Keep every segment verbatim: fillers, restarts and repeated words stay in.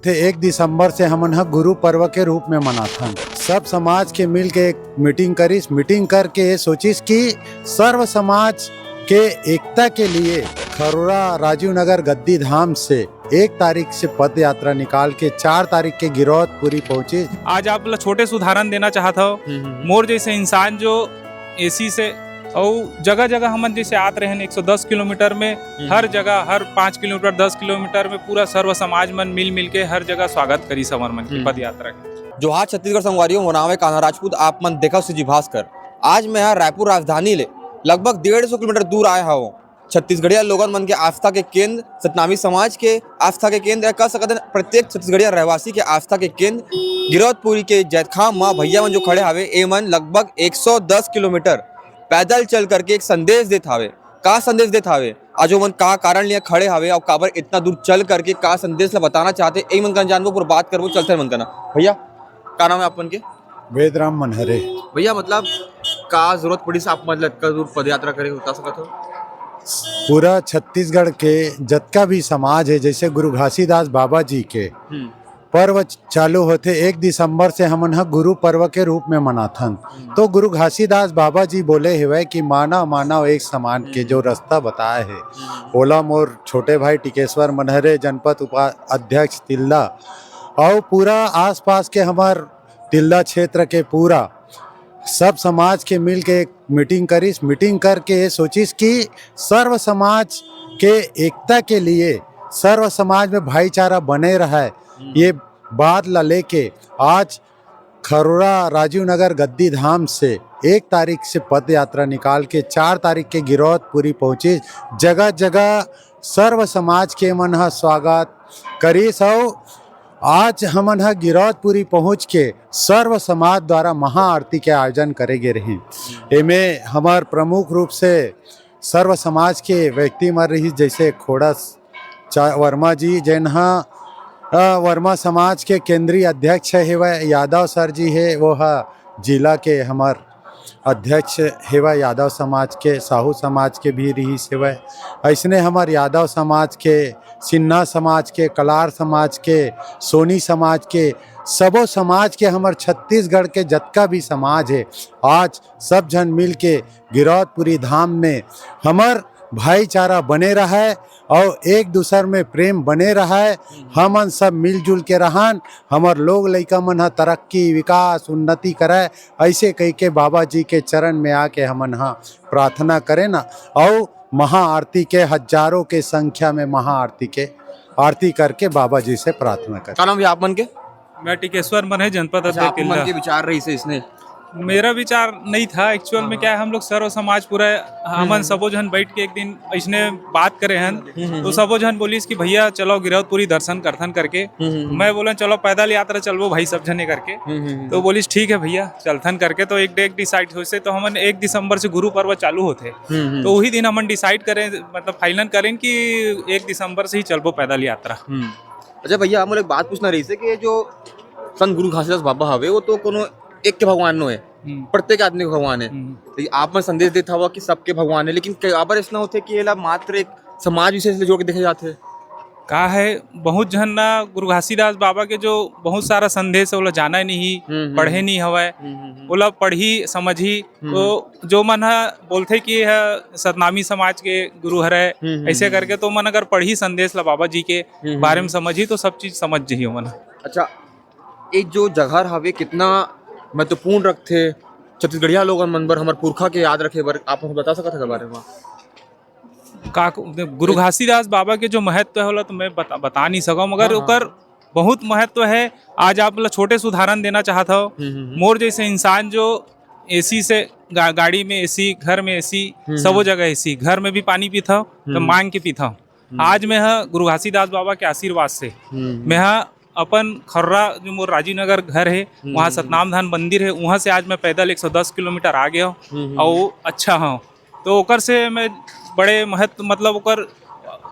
थे एक दिसंबर से हमन ह गुरु पर्व के रूप में मनाथन। सब समाज के मिल के एक मीटिंग करिस। मीटिंग करके ये सोचिस कि सर्व समाज के एकता के लिए खरोरा राजीव नगर गद्दी धाम से एक तारीख से पद यात्रा निकाल के चार तारीख के गिरौदपुरी पहुंची। आज आप ला छोटे से उदाहरण देना चाहत हव। हम्म, हम्म। मोर जैसे इंसान जो एसी से, अउ जगह जगह हमन जैसे आत रहेन एक सौ दस किलोमीटर में, हम्म। हर जगह, हर पाँच किलोमीटर, दस किलोमीटर में पूरा सर्व समाज मन मिल मिल के हर जगह स्वागत करिस हमर मन के हम्म। पद यात्रा के। जोहार छत्तीसगढ़ संगवारी हो, मोर नाम है कान्हा राजपूत, आप मन देखत हो सीजी भास्कर। आज मैं ह रायपुर राजधानी ले लगभग डेढ़ सौ किलोमीटर दूर आए हवं। छत्तीसगढ़िया लोगन मन के आस्था के केंद्र, सतनामी समाज के आस्था के केंद्र, या कह सकत हन प्रत्येक छत्तीसगढ़िया रहवासी के आस्था के केंद्र गिरौदपुरी के जैतखाम म भैया मन जो खड़े हावे, ए मन लगभग एक सौ दस किलोमीटर पैदल चल करके एक संदेश देत हावे। का संदेश देत हावे, आज ओमन का कारण लिए खड़े हावे अउ काबर इतना दूर चल करके का संदेश ला बताना चाहते, ए मन कन जानबो, पूरा बात करबो। चलते मन कना। भैया, का नाम है आप मन के? वेदराम मनहरे। भैया, मतलब, का जरूरत पड़िस आप मन ला इतना दूर पदयात्रा करे, बता सकत हो? पूरा छत्तीसगढ़ के जतका भी समाज है, जैसे गुरु घासीदास बाबा जी के हम्म। पर्व च-, चालू होथे, एक दिसंबर से हमन ह गुरु पर्व के रूप में मनाथन। हम्म। तो गुरु घासीदास बाबा जी बोले हेवय कि मानव मानव एक समान के हम्म। जो रास्ता बताए हे, हम्म। ओला मोर छोटे भाई टिकेश्वर मनहरे, जनपद उपा-, अध्यक्ष तिल्दा, अउ पूरा आसपास के हमर तिल्दा क्षेत्र के पूरा सब समाज के मिल के एक मीटिंग करिस। मीटिंग करके ये सोचिस कि सर्व समाज के एकता के लिए, सर्व समाज में भाईचारा बने रहे, हम्म। ये बात ला लेके आज खरोरा राजीव नगर गद्दी धाम से एक तारीख से पद यात्रा निकाल के चार तारीख के गिरौदपुरी पहुंचिस। जगह जगह सर्व समाज के मन ह स्वागत करिस अउ आज हमन ह गिरौदपुरी पहुंच के सर्व समाज द्वारा महाआरती के आयोजन करे गे रहिन। एमे हमर प्रमुख रूप से सर्व समाज के व्यक्ति मन रहिस, जैसे खोड़स चा-, वर्मा जी, जेन ह, अ, वर्मा समाज के केंद्रीय अध्यक्ष हेवय, यादव सर जी हे, वो ह जिला के हमर अध्यक्ष हेवय यादव समाज के, साहू समाज के भी रहिस हेवय। अइसने हमर यादव समाज के, सिन्हा समाज के, कलार समाज के, सोनी समाज के, सबो समाज के, हमर छत्तीसगढ़ के जतका भी समाज हे, आज सब झन मिल के गिरौदपुरी धाम में हमर भाईचारा बने रहय अउ एक दूसर में प्रेम बने रहय। हमन सब मिलजुल के रहन, हमर लोग लइका मन ह तरक्की, विकास, उन्नति करय, अइसे कहिके बाबा जी के चरण में आके हमन ह प्रार्थना करेन अउ महाआरती के हजारों के संख्या में महाआरती के आरती करके बाबा जी से प्रार्थना करेन। का नाम भैया आप मन के? मैं टिकेश्वर मनहरे, जनपद अच्छा, अध्यक्ष आप मन तिल्दा। के विचार रहिस हे इसने? मेरा विचार नहीं था, एक्चुअल में हाँ, क्या है, हाँ। हम लोग सर्व समाज पूरा, हम्म, हमन हम्म। सबो झन बैठ के एक दिन इसने बात करे हन, हम्म, हम्म, तो हम्म। सबो झन बोलिस कि भैया चलो गिरौदपुरी दर्शन करथन करके। हम्म, हम्म, हम्म। मैं बोला चलो पैदल यात्रा चलबो भाई सब झने करके। हम्म, हम्म, हम्म। तो बोलिस ठीक है भैया चलथन करके, तो एक डेट डिसाइड होइस हे, तो हमन एक दिसंबर से गुरु पर्व चालू होथे, हम्म, हम्म। तो वही दिन हमन डिसाइड करेन, मतलब फाइनल करेन कि एक दिसंबर से ही चलबो पैदल यात्रा। हम्म। अच्छा भैया, मोला एक बात पूछना रहिस हे कि ये जो संत गुरु घासीदास बाबा हवे, वो तो कोनो एक के भगवान नो हे, हम्म। प्रत्येक आदमी के भगवान हे। हम्म। तो ये आप मन संदेश देत हवा कि सबके भगवान हे, लेकिन काबर अइसना होथे कि एला मात्र एक समाज विशेष ले जोड़ के देखे जाथे? का है, बहुत झन ना गुरु घासीदास बाबा के जो बहुत सारा संदेश हे, ओला जाना ही नहीं, हम्म, हम्म, पढ़े हम्म। नहीं हवय, हम्म, हम्म, हम्म। ओला पढ़ही, समझही, हम्म। तो जो मन ह बोलथे कि ये ह सतनामी समाज के गुरु हरय, हम्म, हम्म, ऐसे हम्म। करके, तो मन अगर पढ़ही संदेश ला बाबा जी के हम्म, हम्म, बारे में हम्म। समझही, तो सब चीज समझ जही ओमन। अच्छा, ये जो जगह हवे, कितना महत्वपूर्ण रखथे छत्तीसगढ़िया लोगन मन बर, हमर पुरखा के याद रखे बर, आप हमन बता सकत हव के बारे में? का गुरु घासीदास बाबा के जो महत्व हे, ओला तो मैं बता, बता नहीं सकव, मगर हाँ, हाँ। ओकर बहुत महत्व हे। आज आप ला छोटे से उदाहरण देना चाहत हव। हम्म, हम्म, हम्म। मोर जैसे इंसान जो एसी से गा-, गाड़ी में एसी, घर में एसी, हम्म, सबो हम्म। जगह एसी, घर में भी पानी पीथव, तो हम्म। मांग के पीथव। हम्म। आज मैं ह गुरु घासीदास बाबा के आशीर्वाद से, हम्म, हम्म। मैं ह अपन खर्रा, जो मोर राजीव नगर घर हे, हम्म, वहाँ हम्म, सतनाम धाम मंदिर हे, वहाँ से आज मैं पैदल एक सौ दस किलोमीटर आ गया हूँ, हम्म, हम्म, और हम्म। अच्छा हूँ। तो ओकर से मैं बड़े महत्व, मतलब ओकर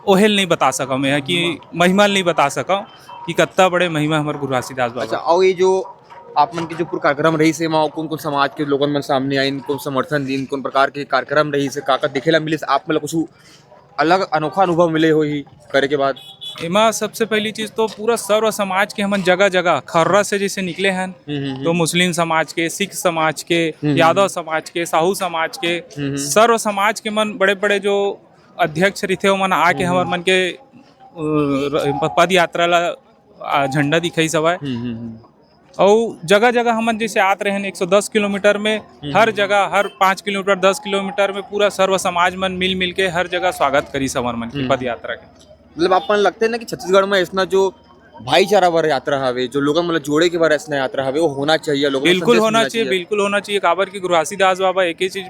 ओहेल नहीं बता सकव मैं ह कि महिमा। महिमा नहीं बता सकव कि कत्ता बड़े महिमा हमर गुरु घासीदास बाबा। अच्छा, और ये जो आप मन के जो पूरा कार्यक्रम रहिस हे, एमा कौन-कौन समाज के लोगन मन सामने आइन, कौन समर्थन दिन, कौन प्रकार के कार्यक्रम रहिस हे, का-का देखे ला मिलिस, आप मन ला कुछ अलग अनोखा अनुभव मिले होही करे के बाद? एमा सबसे पहली चीज तो पूरा सर्व समाज के हमन जगह-जगह खर्रा से जैसे निकले हन, हम्म, हम्म, तो हम्म। मुस्लिम समाज के, सिख समाज के, हम्म, हम्म, यादव हम्म। समाज के, साहू समाज के, हम्म, हम्म। सर्व समाज के मन बड़े-बड़े जो अध्यक्ष रहिथे, ओमन आके हम्म, हमर हम्म। मन के, अ, र-, प-, पद यात्रा ला, आ, झंडा दिखाइस हवय। हम्म, हम्म, हम्म। अउ जगह-जगह हमन जैसे आत रहेन एक सौ दस किलोमीटर में, हम्म, हर हम्म। जगह, हर पाँच किलोमीटर, दस किलोमीटर में पूरा सर्व समाज मन मिल-मिल के हर जगह स्वागत करिस हमर मन के हम्म। पद यात्रा के। मतलब, आप मन लगथे ना कि छत्तीसगढ़ में ऐसना जो भाईचारा बर यात्रा हवे, जो लोगन मन ल जोड़े के बर ऐसना यात्रा हवे, वो होना चाहिए, लोगन मन बिल्कुल संदेश होना मिलना चाहिए, चाहिए। बिल्कुल होना चाहिए। काबर कि गुरु घासीदास बाबा एक ही चीज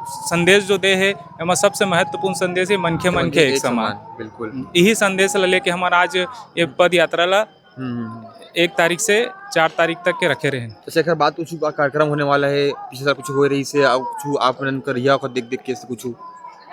संदेश जो दे हे, एमा सबसे महत्वपूर्ण संदेश हे, मनखे, मनखे मनखे एक एक समान। समान, बिल्कुल। यही संदेश ल लेके हमन आज ये पद यात्रा ला हम्म, हम्म, हम्म। एक तारीख से चार तारीख तक के रखे रहेन। तो शेखर, बात कुछ का कार्यक्रम होने वाला है, पिछले साल कुछ हो रही से, अब कुछ आप मन करिया ओकर देख देख के ऐसे कुछ?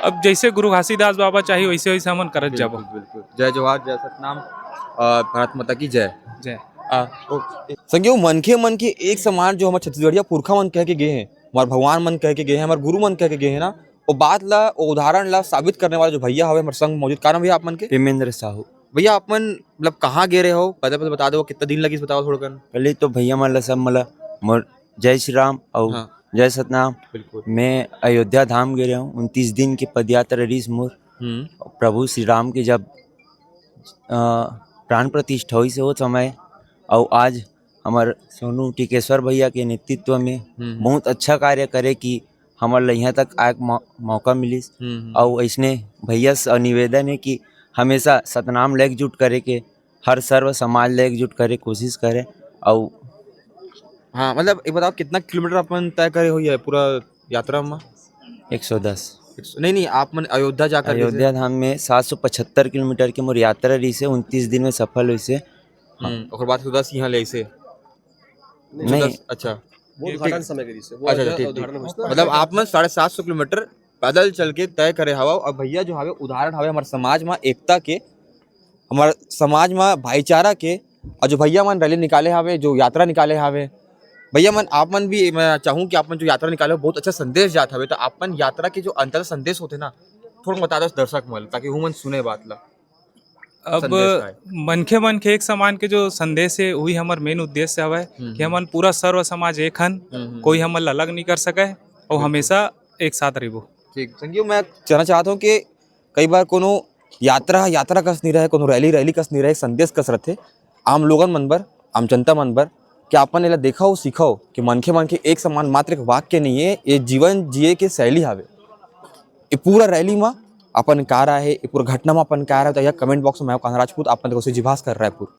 अब जैसे गुरु घासीदास बाबा चाही, वैसे वैसे हमन करत बिल्कुल, जाबो। बिल्कुल। जय जोहार, जय सतनाम, अ, भारत माता की जय। जय। आ, ओ, संगी हो, मनखे मन के एक समान जो हमर छत्तीसगढ़िया पुरखा मन कह के गे हैं, हमर भगवान मन कह के गे हैं, हमर गुरु मन कह के गे हैं ना, वो बात ला, वो उदाहरण ला साबित करने वाला जो भैया हवे हमर संग मौजूद। का नाम भैया आप मन के? प्रेमेंद्र साहू। भैया, आप मन, मतलब, कहाँ गे रहे हो? पहले, पहले बता दो, कितना दिन लगिस, बताओ थोड़ा कन। पहले तो भैया मन ला सब, मतलब, मोर जय श्री राम अउ हाँ। जय सतनाम। बिल्कुल। मैं अयोध्या धाम गे रहे हूँ, उनतीस दिन के पदयात्रा रहिस मोर। हम्म। प्रभु श्री राम के जब, अ, प्राण प्रतिष्ठा होइस हे, वो समय, अउ आज हमर सोनू टिकेश्वर भैया के नेतृत्व में हम्म। बहुत अच्छा कार्य करे कि हमर ल इहाँ तक आए के मौ-, मौका मिलिस। हम्म, हम्म। अउ अइसने भैया से निवेदन हे कि हमेशा सतनाम ल एकजुट करे के, हर सर्व समाज ल एकजुट करे के कोशिश करे। अउ हाँ, मतलब, एक बताओ, कितना किलोमीटर अपन तय करे होइए पूरा यात्रा में? एक सौ दस। एक सौ, नहीं, नहीं, आप मन अयोध्या जाकर के अयोध्या धाम में सात सौ पचहत्तर किलोमीटर के मोर यात्रा रहिस हे, उनतीस दिन में सफल होइस हे। हम्म, ओकर बाद एक सौ दस यहाँ ले आइस हे। नहीं। एक सौ दस, अच्छा। वो उद्घाटन समय के रहिस हे, वो अच्छा, अच्छा, अयोध्या ठीक, ठीक। उद्घाटन होइस ना। मतलब, आप मन साढ़े सात सौ किलोमीटर पैदल चल के तय करे हवव। अब भैया जो हवे, उदाहरण हवे हमर समाज में एकता के, हमर समाज में भाईचारा के, अउ जो भैया मन रैली निकाले हवे, जो यात्रा निकाले हवे, भैया मन, आप मन भी, मैं चाहूँ कि आप मन जो यात्रा निकाले हो, बहुत अच्छा संदेश जात हवे। तो आप मन यात्रा के जो अंतर संदेश होथे ना, थोड़ा बता दो दर्शक मन, ताकि वो मन सुने बात ला। अब संदेश का है। मनखे, मनखे एक समान के जो संदेश हे, वही हमर main उद्देश्य हवय हम्म, कि हम्म। हमन पूरा सर्व समाज एक हन, हम्म, हम्म, कोई हम्म। हमन ला अलग नहीं कर सकय, अउ बिल्कुल। हमेशा एक साथ रहिबो। ठीक, संगी हो, मैं कहना चाहत हूँ कि कई बार कोनो यात्रा, यात्रा कस नहीं रहे, कोनो रैली, रैली कस नहीं रहे, संदेश कस रथे। आम लोगन मन बर, आम जनता मन बर, कि आप मन एला देखव, सीखव कि मनखे, मनखे एक समान मात्र एक वाक्य नहीं है, ये जीवन जिए के शैली हवे। ये पूरा रैली मा अपन का राय हे, ये पूरा घटना मा अपन का राय हे, तो यह comment box में मैं कान्हा राजपूत, आप मन देखत हव CG भास्कर रायपुर।